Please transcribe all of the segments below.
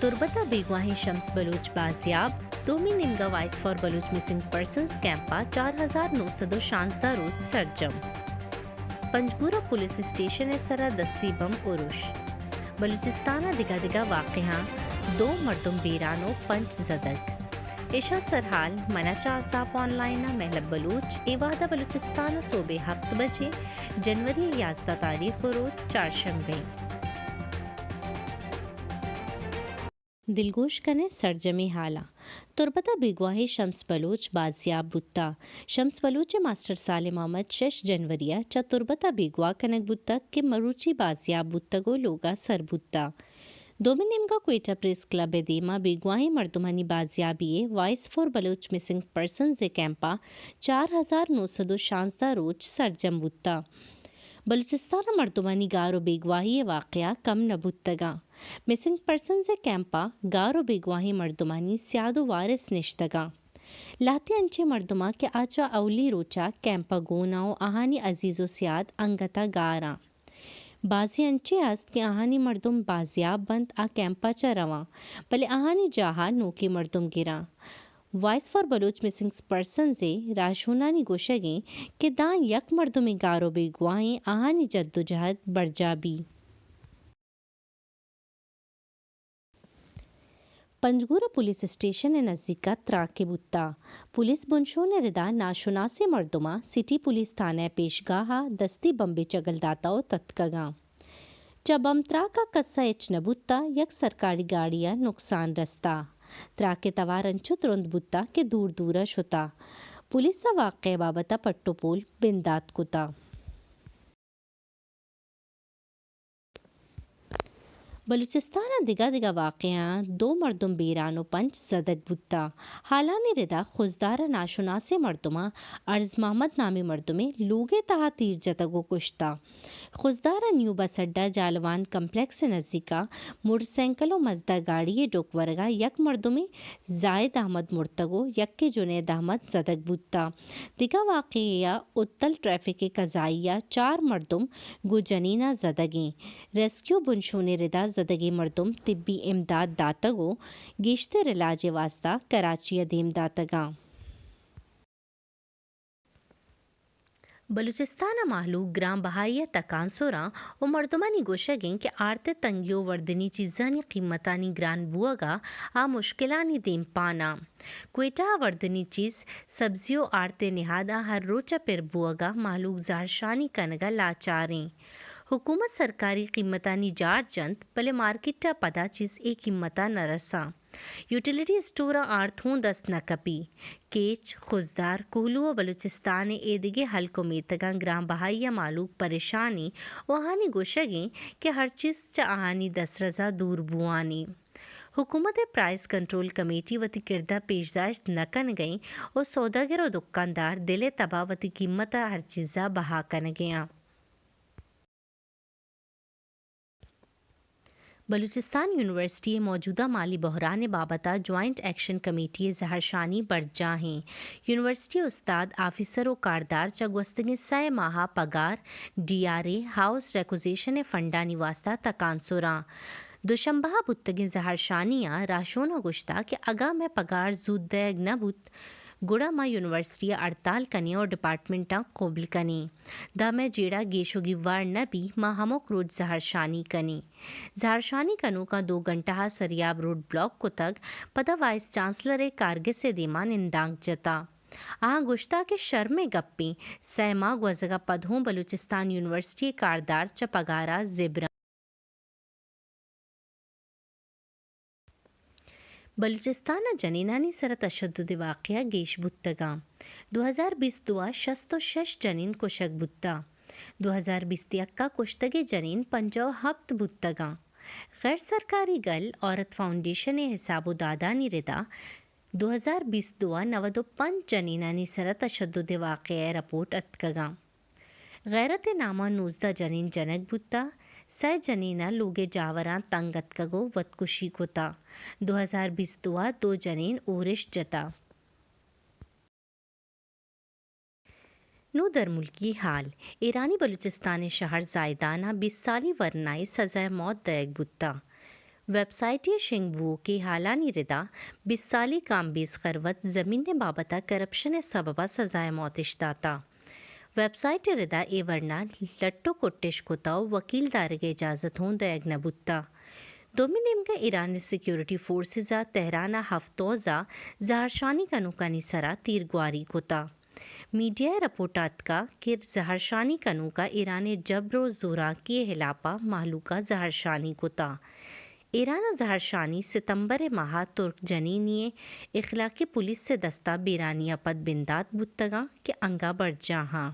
تربت ءَ بیگواہیں شمس بلوچ بازیاب، دومی نیمگ ءَ voice for Baloch missing persons camp ءَ چار ہزار نو سد ءُ شانزدہ روچ سرجم۔ پنجگور ءَ پولیس اسٹیشن ءِ سرا دستی بمب ارش۔ بلوچستان ءَ دگہ دگہ واقعہاں، دو مردم بیران ءُ پنچ زدگ۔ ایشاں سرحال من ءَ چہ آساپ آن لائن ءَ مہلب بلوچ۔ اے وہد ءَ بلوچستان ءَ سہب ءِ ہپت بجے، جنوری ءِ یازدہ تاریخ ءُ روچ چارشنبے۔ دلگوش کنیں سرجمیں حالاں۔ تربت ءَ بیگواہیں شمس بلوچ بازیاب بوتہ۔ شمس بلوچ ءِ ماسٹر صالح محمد شش جنوری ءَ چہ تربت ءَ بیگواہ کنگ بوتگ کہ مروچی بازیاب بوتگ ءُ لوگ ءَ سر بوتہ۔ دومی نیمگ ءَ کوئٹہ پریس کلب ءِ دیما بیگواہیں مردمانی بازیابی ءِ voice for Baloch missing persons ءِ کیمپ ءَ چار ہزار نو سد ءُ شانزدہ روچ سرجم بوتہ۔ بلوچستان ءَ مردمانی گار ءُ بیگواہی ءِ واقعہ کم نہ بوتگاں۔ مسنگ پرسنز ءِ کیمپ ءَ گار ءُ بیگواہیں مردمانی سیاد ءُ وارث نشتگاں۔ لہتے انچیں مردماں کہ آ چہ اولی روچ ءَ کیمپ ءَ گون اَں ءُ آہانی عزیز ءُ سیاد انگت ءَ گار اَں۔ بازیں انچیں است کہ آہانی مردم بازیاب بنت، آ کیمپ ءَ چہ رواں، بلے آہانی جاہ ءَ نوکیں مردم گراں۔ Voice for Baloch missing persons ءِ راہشونانی گوشگ ایں کہ داں یک مردمے گار ءُ بیگواہ ایں، آہانی جدوجہد برجاہ بی۔ پنجگور ءَ پولیس اسٹیشن ءِ نزیک ءَ تراکے بوتہ۔ پولیس بنشون ءِ ردا ناشناسیں مردماں سٹی پولیس تھانہ ءِ پیشگاہ ءَ دستی بمبے چگل داتہ ءُ تتکگاں۔ چہ بمب تراک ءَ کس ءَ ہچ نہ بوتہ، یک سرکاری گاڑی ءَ نقصان رستہ۔ تراک ءِ توار انچو ترند بوتہ کہ دور دور ءَ شتہ۔ پولیس ءَ واقعہ ءِ بابت ءَ پٹ ءُ پول بندات کتہ۔ بلوچستان ءَ دگہ دگہ واقعہاں دو مردم بیران ءُ پنچ زدگ بوتہ۔ حالانی ردا خضدار ءَ ناشناسیں مردماں ارز محمد نامیں مردمے لوگ ءِ تہا تیر جتگ ءُ کشتہ۔ خضدار ءَ نیو بس اڈہ جالوان کمپلیکس ءِ نزیک ءَ موٹر سائیکل ءُ مزدا گاڑی ءِ ڈوک ورگ ءَ یک مردمے زاہد احمد مرتگ ءُ یکے جنید احمد زدگ بوتہ۔ دگہ واقعہ ءَ اتل ٹریفک ءِ قضائی ءَ چار مردم گوں جنین ءَ زدگ ایں۔ ریسکیو بنشون ءِ ردا زدگیں مردم طبی امداد داتگ ءُ گیشتر علاج ءِ واستہ کراچی ءَ دیم داتگاں۔ بلوچستان ءَ مہلوک گران بہائی ءَ تکانسراں ءُ مردمانی گوشگ ایں کہ آرت ءِ تنگی ءُ وردنی چیزانی قیمتانی گران بوہگ ءَ آ مشکلانی دیمپان آں۔ کوئٹہ ءَ وردنی چیز، سبزی ءُ آرت ءِ نہاد ءَ ہر روچ ءَ پر بوہگ ءَ مہلوک زہرشانی کنگ ءَ لاچار ایں۔ حکومت سرکاری قیمتانی جار جنت، بلے مارکیٹ ءَ پدا چیز اے قیمت ءَ نہ رساں۔ یوٹیلیٹی اسٹور ءَ آرت ہوں دست نہ کپی۔ کیچ، خضدار، کوہلو ءُ بلوچستان ءِ ایدگہ ہلک ءُ میتگاں گران بہائی ءَ مہلوک پریشان ایں ءُ آہانی گوشگ ایں کہ ہر چیز چہ آہانی دسترس ءَ دور بوان ایں۔ حکومت ءِ پرائس کنٹرول کمیٹی وتی کرد ءَ پیشداشت نہ کنگ ءَ ایں ءُ سوداگر ءُ دکاندار دل ءِ تب ءَ وتی قیمت ءَ ہر چیز ءَ بہا کنگ ءَ آں۔ بلوچستان یونیورسٹی ءِ موجودہ مالی بحران ءِ بابت ءَ جوائنٹ ایکشن کمیٹی ءِ زہرشانی برجاہ ایں۔ یونیورسٹی ءِ استاد، آفیسر ءُ کاردار چہ گوستگیں سئے ماہ ءَ پگار، D R A, house requisition ءِ فنڈانی واستہ تکانسراں۔ دوشنبہ ءَ بوتگیں زہرشانی ءَ راہشوناں گوشتگ کہ اگاں مئے پگار زوت دئیگ نہ بوت، گڑا ما یونیورسٹی ءَ ہڑتال کنیں ءُ ڈیپارٹمنٹاں کبل کنیں۔ داں مئے جیڑہ گیش ءُ گیوار نہ بی، ما ہمک روچ زہرشانی کنیں۔ زہرشانی کنوکاں دو گھنٹہ ءَ سریاب روڈ بلاک کتگ، پدا وائس چانسلر ءِ کارگس ءِ دیما نندانک جتہ۔ آہاں گوشتہ کہ شرم ءِ گپیں، سئے ماہ گوزگ ءَ پد ہوں بلوچستان یونیورسٹی ءِ کاردار چہ پگار ءَ زبراں۔ بلوچستان ءَ جنینانی سر ءَ تشدد ءِ واقعہ گیش بوتگاں۔ دو ہزار بیست دو ءَ شست ءُ شش جنین کشگ بوتاں۔ دو ہزار بیست یک ءَ کشتگیں جنین پنجاہ ءُ ہپت بوتگاں۔ غیر سرکاری گل عورت فاؤنڈیشن ءِ حساب ءُ دادانی ردا دو ہزار بیست دو ءَ نود ءُ پنچ جنینانی سر ءَ تشدد ءِ واقعہ ءِ رپورٹ اتکگاں۔ غیرت ءِ نام ءَ نوزدہ جنین جنگ بوتہ، سئے جنین ءَ لوگ ءِ جاوراں تنگ اتکگ ءُ وتکشی کتہ۔ دو ہزار بیست دو ءَ دو جنین اورش جتہ۔ نوں درملکی حال۔ ایرانی بلوچستان ءِ شہر زاہدان ءَ بیست سالی ورنائے سزائے موت دئیگ بوتہ۔ ویب سائٹ ءِ شنگ بوؤکیں ہالانی ردا بیست سالی کامبیز خروت زمین ءِ بابت ءَ کرپشن ءِ سبب ءَ سزائے موت اش داتہ۔ ویب سائٹ ءِ ردا اے ورنا لٹ ءُ کٹ اش کتہ ءُ وکیل دارگ ءِ اجازت ہوں دئیگ نہ بوتہ۔ دومی نیمگ ءَ ایران ءِ سیکورٹی فورسز ءَ تہران ءَ ہفت ہوز ءَ زہرشانی کنوکانی سرا تیرگواری کتہ۔ میڈیا ءِ رپورٹ ءَ اتکہ کہ زہرشانی کنوکاں ایران ءِ جبر ءُ زورانکی ءِ ہلاپ ءَ مہلوک ءَ زہرشانی کتہ۔ ایران ءَ زہرشانی ستمبر ءِ ماہ ءَ ترک جنینے ءِ اخلاقی پولیس ءِ دست ءَ بیرانی ءَ پد بندات بوتگاں کہ انگہ برجاہ آں۔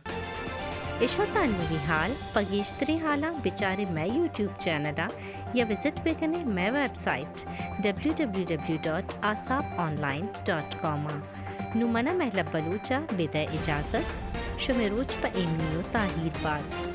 اش اتاں انوگیں ہال، پہ گیشتریں ہالاں بچارے مئے یوٹیوب چینل ءَ یا وزٹ بکنے مئے website W W W dot آساپ آن لائن ڈاٹ کام ءَ۔ نوں منا مہلب بلوچ ءَ بدئے اجازت۔ شمئے روچ پہ ایمنی ءُ تاہیر بات۔